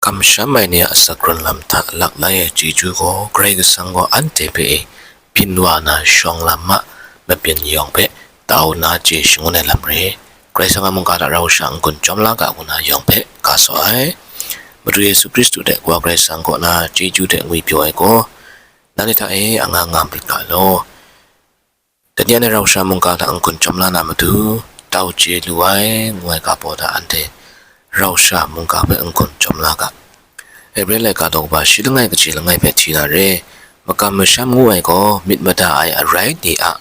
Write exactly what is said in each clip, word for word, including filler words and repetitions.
Kamsham ai ni a asak hkrun lam hta lak lai ai chyeju gaw, Karai Kasang gaw anhte hpe e byin wa na shawng lam ma mabyin yawng hpe tau nna chye shangun ai lam re. Karai Kasang a mungga hta rau sha n-gun chyawm la ga ngu na yawng hpe ga saw ai. Madu Yesu Hkristu hte Wa Karai Kasang kaw na chyeju hte ngwipyaw ai gaw, nanhte hta e anga nga myit ga law. Dai ni anhte rau sha mungga hta n-gun chyawm la na matu, tau chye lu ai, ngu ai ga baw hta anhte rau sha mungga hpe n-gun chyawm la ga. Hebre laika daw kaba shi langai kaji langai hpe hti na re. Makam masham ngu ai gaw, myit mada ai arai ni a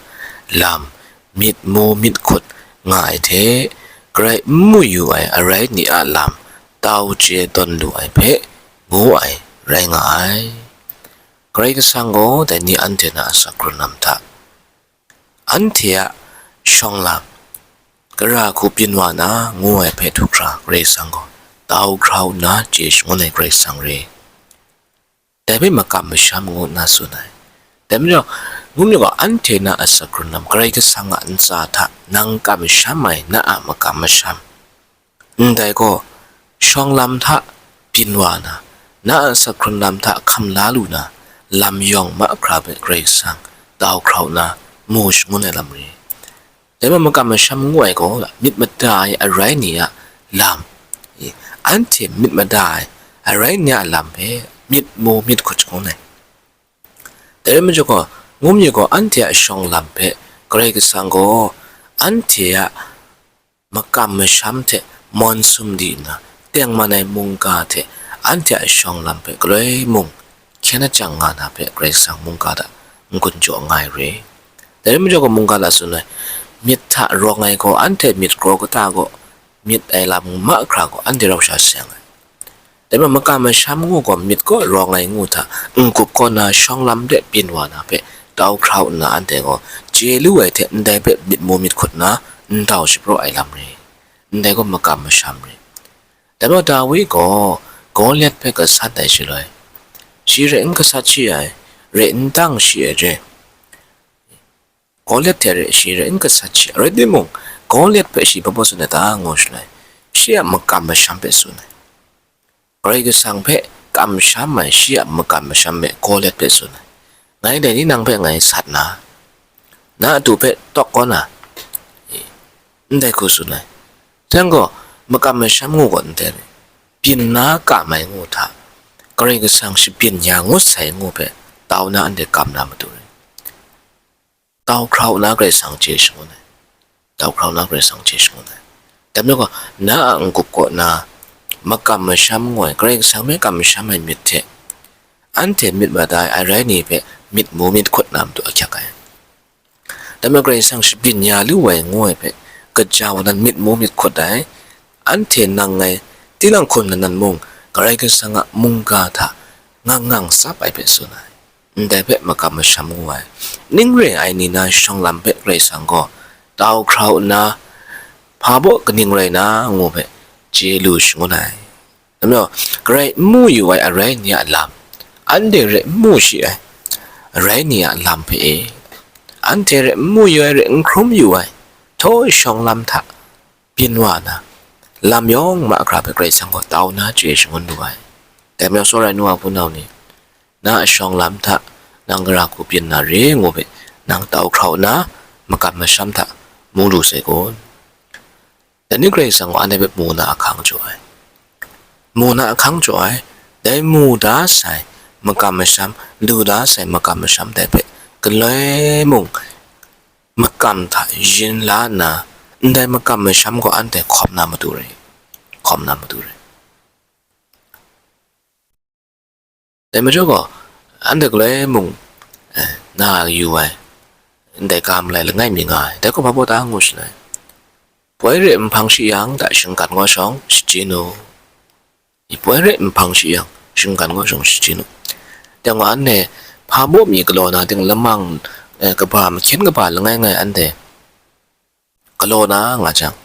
lam, myit mu myit hkut nga ai hte, grai n mu yu ai arai ni a lam, tau chye tawn lu ai hpe ngu ai rai nga ai. Karai Kasang gaw dai ni anhte na asak hkrun lam hta, anhte a shawng lam, gara hku byin wa na ngu ai hpe htuk hkra, Karai Kasang gaw tau hkrau nna chye shangun ai Karai Kasang re. Dai hpe makam masham ngu nna tsun ai. Dai majaw, ngu myit gaw, anhte na asak hkrun lam, Karai Kasang a ntsa hta nang kamsham ai na a makam masham, ndai gaw, shawng lam hta byin wa na, na a asak hkrun lam hta hkam la lu na, lam yawng mahkra hpe Karai Kasang tau hkrau nna mu shangun ai lam re. Dai majaw, makam masham ngu ai gaw, myit mada ai arai ni a lam, e, anhte myit mada ai arai ni a lam hpe myit mu myit hkut shangun ai. Dai rai majaw gaw, ngu myit gaw, anhte a shawng lam hpe Karai Kasang gaw anhte a makam masham hte mawn sum di nna, tengman ai mungga hte anhte a shawng lam hpe galoi mung hkyen ajang nga na hpe Karai Kasang mungga hta n-gun jaw nga ai re. Dai rai majaw gaw, mungga hta tsun ai, myit hta rawng ai gaw, anhte myit kraw kata gaw, myit ai lam mahkra gaw, anhte rau sha seng ai. Dai majaw, makam masham ngu gaw, myit kaw rawng ai ngu hta, n-gup kaw na shawng lam de byin wa na hpe tau hkrau nna, anhte gaw chye lu ai hte ndai hpe myit mu myit hkut nna, n tau shapraw ai lam re. Ndai gaw makam masham re. Dai majaw, Dawi gaw Goliat hpe gasat ai shaloi, shi re n gasat shi ai, re n tang shi ai re, Goliat hte re shi re n gasat shi, rai timung, Goliat hpe shi hpa baw tsun ai ta ngu shaloi, shi a makam masham hpe tsun ai. Karai Kasang hpe kamsham ai shi a makam masham hpe Goliat hpe tsun ai. Ngai dai ni nang hpe ngai sat na, na atu hpe tawk kau na, e, ndai hku tsun ai. Dai gaw, makam masham ngu gaw ndai re, byin na kam ai ngu hta, Karai Kasang shabyin ya ngut sai ngu hpe tau na anhte kam na matu re. Tau hkrau nna Karai Kasang chye shangun ai. Tau hkrau nna Karai Kasang chye shangun ai. Dai majaw gaw, na a n-gup kaw na makam masham ngu ai, Karai Kasang hpe kamsham ai myit hte, anhte myit mada ai arai ni hpe myit mu myit hkut na matu ahkyak ai. Dai majaw, Karai Kasang shabyin ya lu ai ngu ai hpe kaja wa nan myit mu myit hkut ai. Anhte nang ngai, tinang hkum nan nan mung, Karai Kasang a mungga hta ngang ngang tsap ai hpe tsun ai. Ndai hpe makam masham ngu ai. Ning re ai ni na shawng lam hpe Karai Kasang gaw tau hkrau nna, hpa baw kaning rai na ngu hpe chye lu shangun ai. Dai majaw, grai n mu yu ai arai ni a lam, anhte re n mu shi ai arai ni a lam hpe e, anhte re n mu yu ai, re n hkrum yu ai, htaw shawng lam hta byin wa na, lam yawng mahkra hpe Karai Kasang gaw tau nna chye shangun lu ai. Dai majaw, tsawra ai nu wa hpunau ni, na a shawng lam hta nang gara hku byin na re ngu hpe, nang tau hkrau nna, makam masham hta mu lu sai kun. Dai ni Karai Kasang gaw anhte hpe mu na ahkang jaw ai. Mu na ahkang jaw ai. Dai mu da sai makam masham, lu da sai makam masham dai hpe galoi mung makam hta yin la nna, ndai makam masham gaw anhte hkawm na matu re, hkawm na matu re. Dai majaw gaw, anhte galoi mung, eh, na yu ai, ndai ga malai langai mi nga ai, dai gaw hpa baw ta ngu shaloi, poi re nhpang shi yang, da shinggan ngaw shawng shachyen u. Poi re nhpang shi yang, shinggan ngaw shawng shachyen u. Dai gaw anhte hpa baw mi galaw na ting lamang, eh, kaba, mahkyen kaba langai ngai anhte galaw na nga jang,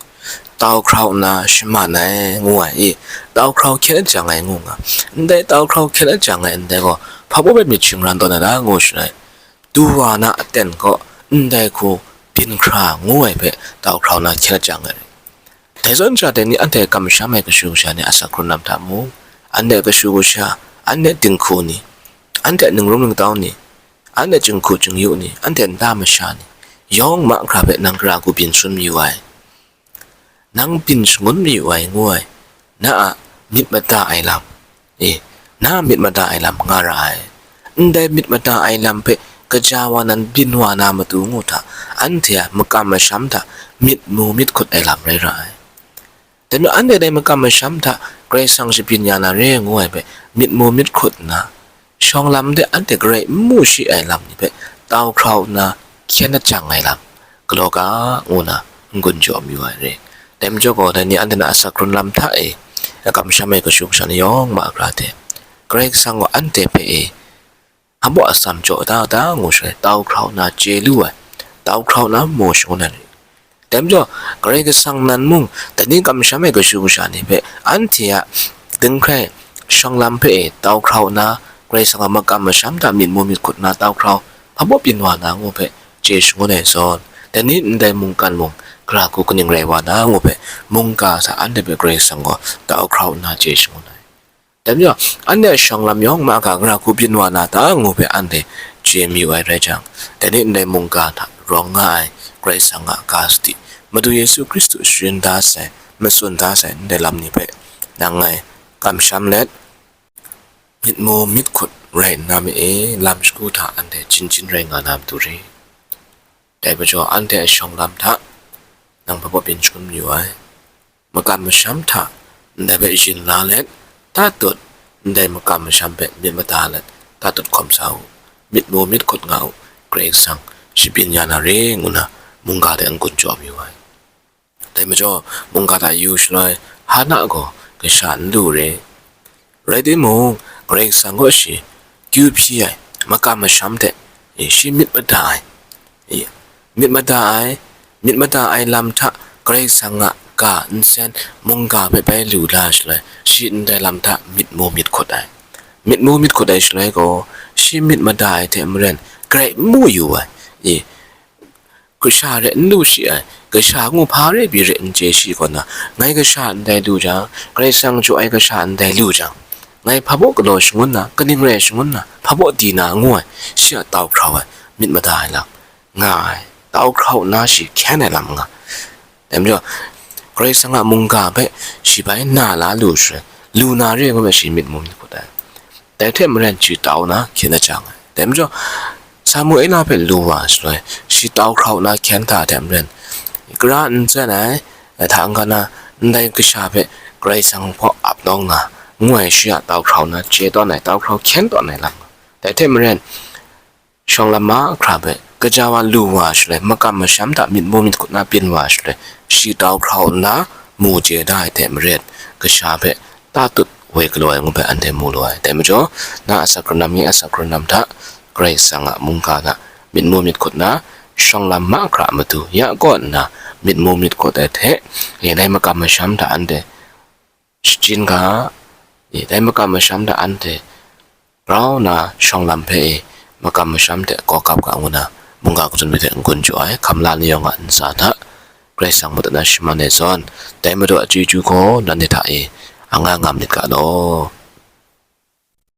tau hkrau nna shaman ai ngu ai i, tau hkrau hkyen ajang ai ngu nga, ndai tau hkrau hkyen ajang ai ndai gaw, hpa baw myit shingran tawn ai ta ngu shaloi, du wa na aten kaw ndai hku byin hkra ngu ai hpe tau hkrau nna hkyen ajang ai rai. Dai zawn sha dai ni anhte kamsham ai kashu kasha ni a asak hkrun lam hta mu, anhte kashu kasha, anhte dinghku ni, anhte ningrum ningtau ni, anhte jinghku jingyu ni, anhte nta masha ni, yawng mahkra hpe nang gara ku byin shangun mayu ai. Nang byin shangun mayu ai ngu ai, na a myit mada ai lam, e, na a myit mada ai lam nga ra ai. Ndai myit mada ai lam hpe kaja wa nan byin wa na matu ngu hta, anhte a makam masham hta myit mu myit hkut ai lam rai ra ai. Dai majaw anhte dai makam masham hta Karai Kasang shabyin ya na re ngu ai hpe myit mu myit hkut nna, shawng lam de anhte garai n mu shi ai lam ni hpe tau hkrau nna hkyen ajang ai lam galaw ga, ngu nna n-gun jaw mayu ai re. Dai majaw gaw, dai ni anhte na asak hkrun lam hta e kamsham ai kashu kasha ni yawng mahkra hte Karai Kasang gaw anhte hpe e hpabaw atsam jaw da da ngu shaloi, tau hkrau nna chye lu ai, tau hkrau nna mu shangun ai. Dai majaw, Karai Kasang nan mung, dai ni kamsham ai kashu kasha ni hpe anhte a dinghkrai shawng lam hpe e tau hkrau nna, Karai Kasang a makam masham hta myit mu myit hkut nna tau hkrau hpabaw byin wa na ngu hpe chye shangun ai zawn, dai ni ndai mungkan mung gara ku kaning rai wa na ngu hpe mungga hta anhte hpe Karai Kasang gaw tau hkrau nna chye shangun ai. Dai majaw, anhte a shawng lam yawng mahkra gara ku byin wa na ta ngu hpe anhte chye mayu ai rai jang, dai ni ndai mungga hta rawng nga ai Karai Kasang a ga sadi, Madu Yesu Hkristu sharin da sai, matsun da sai ndai lam ni hpe nang ngai kamsham let, myit mu myit hkut rai nna ma e, lam shagu hta anhte jin jin rai nga na matu re. Dai majaw, anhte a shawng lam hta nang hpabaw byin shangun mayu ai. Makam masham hta ndai hpe yin la let, tatut, ndai makam masham hpe myit mada let, tatut hkawm sa u, myit mu myit hkut nga u, Karai Kasang shabyin ya na re, ngu nna mungga hte n-gun jaw mayu ai. Dai majaw, mungga hta yu shaloi, Hana gaw kasha n lu re. Rai timung, Karai Kasang gaw shi kyu hpyi ai makam masham hte, e, shi myit mada ai, e, myit mada ai, myit mada ai lam hta Karai Kasang a ga nsen mungga hpe bai lu la shaloi, shi ndai lam hta myit mu myit hkut ai. Myit mu myit hkut ai shaloi gaw, shi myit mada ai hte maren, garai n mu yu ai, e, kasha re n lu shi ai, kasha ngu hpa re pyi re n chye shi kaw na, ngai kasha ndai lu jang, Karai Kasang jaw ai kasha ndai lu jang, ngai hpabaw galaw shangun na, kaning rai shangun na, hpabaw di na ngu ai, shi a tau hkrau ai, myit mada ai lam nga ai, tau hkrau nna shi hkyen ai lam nga. Dai majaw, Karai Kasang a mungga hpe shi bai na la lu shaloi, lu na re ngu ai shi myit mu myit hkut ai. Dai hte maren shi tau na hkyen ajang ai. Dai majaw, Samuela hpe lu wa shaloi, shi tau hkrau na hkyen hta hte maren, gara n tseng ai, hta n-ga na, ndai kasha hpe Karai Kasang hpaw ap nawng na, ngu ai shi a tau hkrau na chye tawn ai, tau hkrau hkyen tawn ai lam. Dai hte maren, shawng lam mahkra hpe kaja wa lu wa shaloi, makam masham hta myit mu myit hkut na byin wa shaloi, shi tau hkrau nna mu chye da ai hte maren, kasha hpe tatut woi galaw ai ngu hpe anhte mu lu ai. Dai majaw, na a asak hkrun lam, ngai a asak hkrun lam hta, Karai Kasang a mungga hta myit mu myit hkut na, shawng lam mahkra a matu ya kaw nna myit mu myit hkut ai hte, e, dai makam masham hta anhte shachyin ga, e, dai makam masham hta anhte grau nna shawng lam hpe, e, makam masham hte kau kap ga ngu na, mungga katsun myit hte n-gun jaw ai, hkam la ni yawng a ntsa hta, Karai Kasang madat na shaman ai zawn, dai Madu a chyeju gaw nanhte hta e anga ngam myit ga law.